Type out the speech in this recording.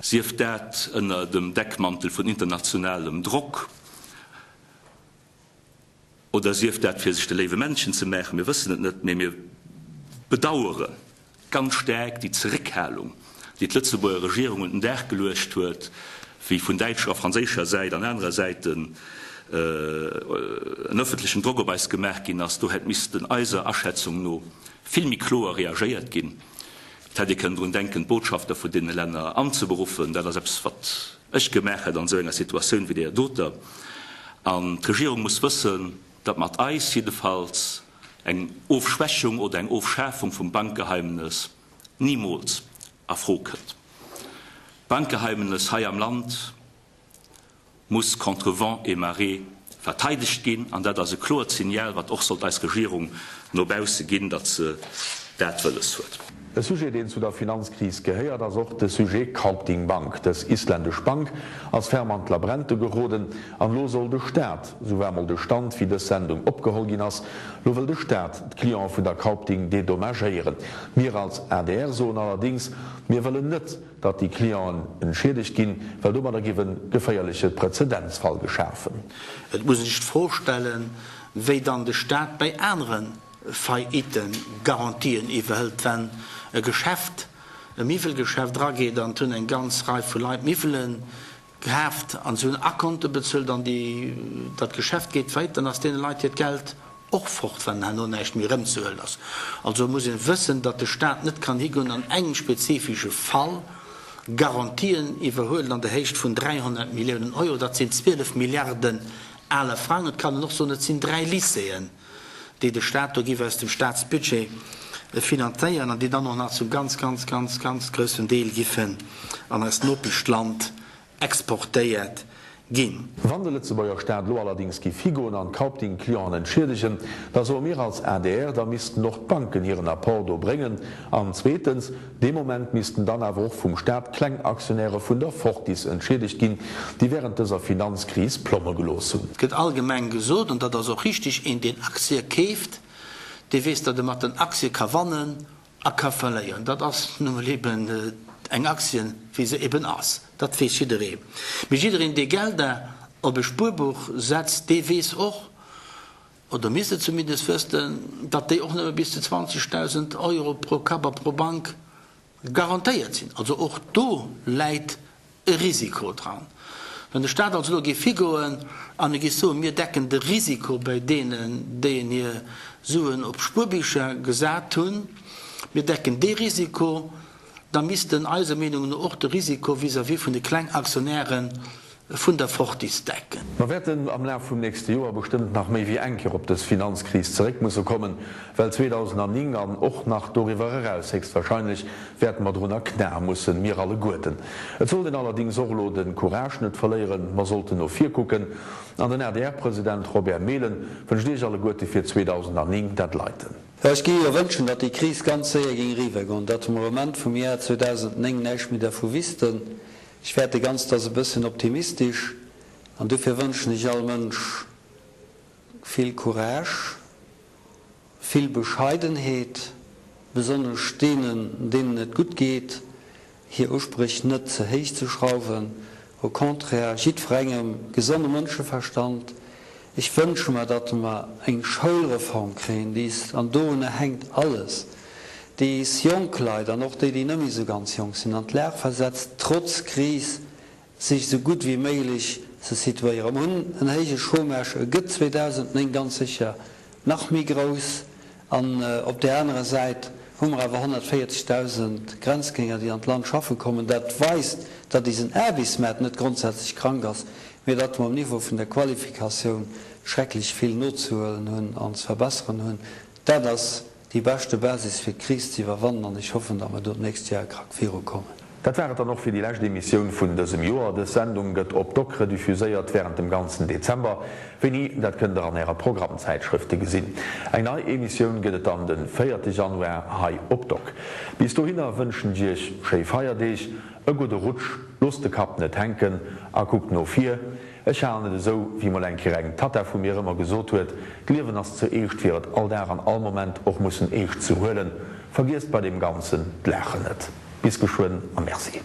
Sief dat ënner dem Deckmantel vun internationalem Drock oder sief dat fir sech de léiwe Männchen ze maachen, mir wëssen et net, mee mir bedauere ganz staark déi Zeréckhalung, déi d'Lëtzebuerger Regierung un den Dag geluecht huet, wéi vun däitscher a franséischer Säit an anerer Säiten en ëffentlechen Drock op eis gemaach ginn ass. Do hätt missten eiser Aschätzung no vill méi kloer reagéiert ginn. Et hätt ee kënnen drun denken, d'Botschafter vun deene Länner anzeberuffen. Dat ass eppes, wat ech gemaach hätt an esou enger Situatioun wéi deeër doter. An d'Regierung muss wëssen, datt mat eis jiddefalls eng Ofschwächung oder eng Ofschafung vum Bankgeheimnes nimools a Fro kënnt. D'Bankgeheimnes hei am Land muss contre vents et marées verteidegt ginn, an dat ass e kloert Signal, wat och sollt eis Regierung no bausse ginn, datt se dat wëlles huet. E Sujet, deen zu der Finanzkris gehéiert, ass och de Sujet Kaupthing Bank. Dës isländesch Bank ass ferm an d'Labrente geroden an elo soll de Staat, sou war mol de Stand wéi dës Sendung opgeholl ginn ass, lo wëll de Staat d'Cliente vun der Kaupthing dedommagéieren. Mir als adr soen allerdings, mir wëllen net, datt déi Clienten entschiedegt ginn, well domadder géif e geféierleche Prezedenzfall geschafen. Et muss ee sech d'Fro stellen, wéi dann de Staat bäi anere Faillitten Garantien iwwerhëlt, wenn e Geschäft, e Miwwelgeschäft erageet an et hunn eng ganz Rei vu Leit Miwwele kaaft an se hunn Akonte bezuelt an déi, dat Geschäft geet faillite, dann ass deene Leit hiert Geld och fort, wann herno näischt méi erëmzehuelen ass. Also muss ee wëssen, datt de Staat net kann higoen an engem spezifische Fall Garantien iwwerhuelen an der Héicht vun 300 Milliounen Euro, dat sinn 12 Milliarden ale Frang. Et kann een och soen, et sinn dräi Lycéeën, déi de Staat do géif aus dem Staatsbudget finanzéieren an déi dann och nach zum ganz, ganz, ganz, ganz groussen Deel giffen an eist Nopeschland exportéiert ginn. Wann de Lëtzebuerger Staat elo allerdings giff higoen an d'Kaupthing-Clienten entschiedegen, da soe mir als adr, da missten och d'Banken hiren Apport do bréngen. An zweetens, Dee Moment missten dann awer och vum Staat kleng Aktionäre vun der Fortis entschiedegt ginn, déi während dëser Finanzkris Plomme gelooss hunn. Et gëtt allgemeng gesot, an dat ass och richtig, een deen Aktie keeft, dee weess, datt e mat den Aktie ka wannen a ka verléieren. Dat ass nu mol eben eng Aktie wéi se eben ass. Dat weess jidderee. Mee jiddereen, dee Gelder op e Spuerbuch setzt, dee weess och, oder misst et zumindest wëssten, datt déi och nëmme bis zu 20.000 Euro pro Kapp a pro Bank garantéiert sinn. Also och do läit e Risiko dran. Wann de Staat also elo géif higoen an e géif soen, mir decken de Risiko bei deenen, déi en hir Suen op Spuerbicher gesat hunn, mir decken dee Risiko, da misst en eiser Meenung no och de Risiko vis-à-vis vun de kleng Aktionären vun der Fortis decken. Mer wäerten am Laf vum nächste Joer bestëmmt nach méi wéi eng Kéier op dës Finanzkris zeréck musse kommen, well 2009 an och nach doriwwer eraus héchstwahrscheinlech wäerte mer drunner knae mussen, mir alleguerten. Et sollt een allerdings och elo de Courage net verléieren, mer sollten no vir kucken an den ADR-President Robert Mehlen wënscht Iech alleguerte fir 2009 dat leiten. Ech géing jo wënschen, datt déi Kris ganz séier géing eriwwergoen, datt mer um Enn vum Jar 2009 näischt méi dervu wissten. Ech fäerte ganz, 't ass e bësschen optimistisch, an dofir wënschen ech all Mënsch vill Courage, vill Bescheidenheet, besonnesch deenen, deenen et gutt geet, hir Uspréch net ze héich ze schrauwen, au contraire, jiddwerengem gesonde Mënscheverstand. Ech wënsche mer, datt mer eng Schoulreform kréien, déi is, an dorunner hänkt alles, déi is jonk Leit an och déi, déi net méi esou ganz jonk sinn, an d'Lag versetzt, trotz Kris sech esou gutt wéi méiglech ze situéieren. Mer hunn en héije Chômage, e gëtt 2009 ganz sécher nach méi grouss. An op där anerer Säit hu mer awer 140.000 Grenzgänger, déi an d'Land schaffe kommen. Dat weist, datt eisen Aarbechtsmaart net grondsätzlech krank ass, mee datt mer um Niveau vun der Qualifikatioun schrecklech vill nozehuelen hunn an ze verbesseren hunn. Dat ass déi beschte Basis fir d'Kris ze iwwerwannen an ech hoffen, datt mer do d'nächst Joer e Krack virukommen. Dat war et dann och fir déi lescht Emissioun vun dësem Joer. Dës Sendung gëtt op Doc rediffuséiert wärend dem ganzen Dezember. Wéini, dat kënnt der an ärer Programmzäitschrëfte gesinn. Eng nei Emissioun gëtt et dann de véierte Januar hei op Doc. Bis dohinner wënschen ech iech schéi Feierdeeg, e gudde Rutsch, loosst de Kapp net hänken a kuckt no vir. Ech halen et esou, wéi mol eng Kéier eng Tatta vu mir ëmmer gesot huet, D'Liewen ass ze eescht fir et all Dag an all Moment och mussen eescht ze huelen. Vergiesst bei deem Ganzen d'Laachen net. Bis geschwënn a Merci.